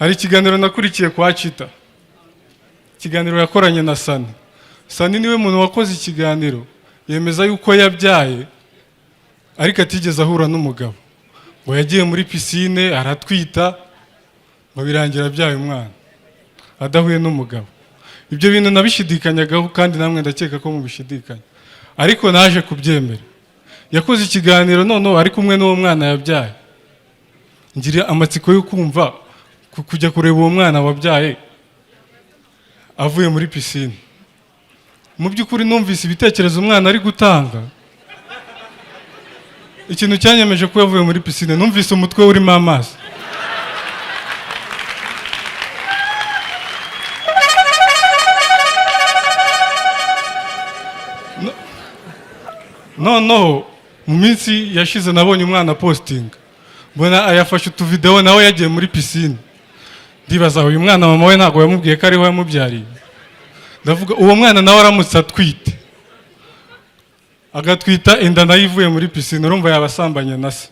Hari ikiganiro nakurikiye kwa Chita, ikiganiro yakoranye na Sani. Sani niwe muntu wakoze ikiganiro yemeza yuko yabyaye ariko atigeze ahura n'umugabo, ngo yagiye muri pisine aratwita, ngo birangira abyaye umwana adahuye n'umugabo. Ibyo bintu nabishidikanyagaho, kandi namwe ndakeka ko mubishidikanya, ariko naje kubyemera. Yakoze ikiganiro noneho ari kumwe n'uwo mwana yabyaye, ngira amatsiko yo kumva kujya kureba uwo mwana wabyaye avuye muri pisine. Mu by'ukuri numvise ibitekerezo umwana ari gutanga. Ikintu cyanyemeje ko yavuye muri pisine, numvise umutwe urimo amazi. Noneho mu minsi yashize nabonye umwana postinga, mbona ayafashe utuvidewo nawe yagiye muri pisine. Ndibaza, uyu mwana mama we ntabwo yamubwiye ko ariho yamubyariye? Ndavuga, uwo mwana nawe aramutse atwite, agatwita inda nayo ivuye muri pisine, urumva yaba asambanye na se.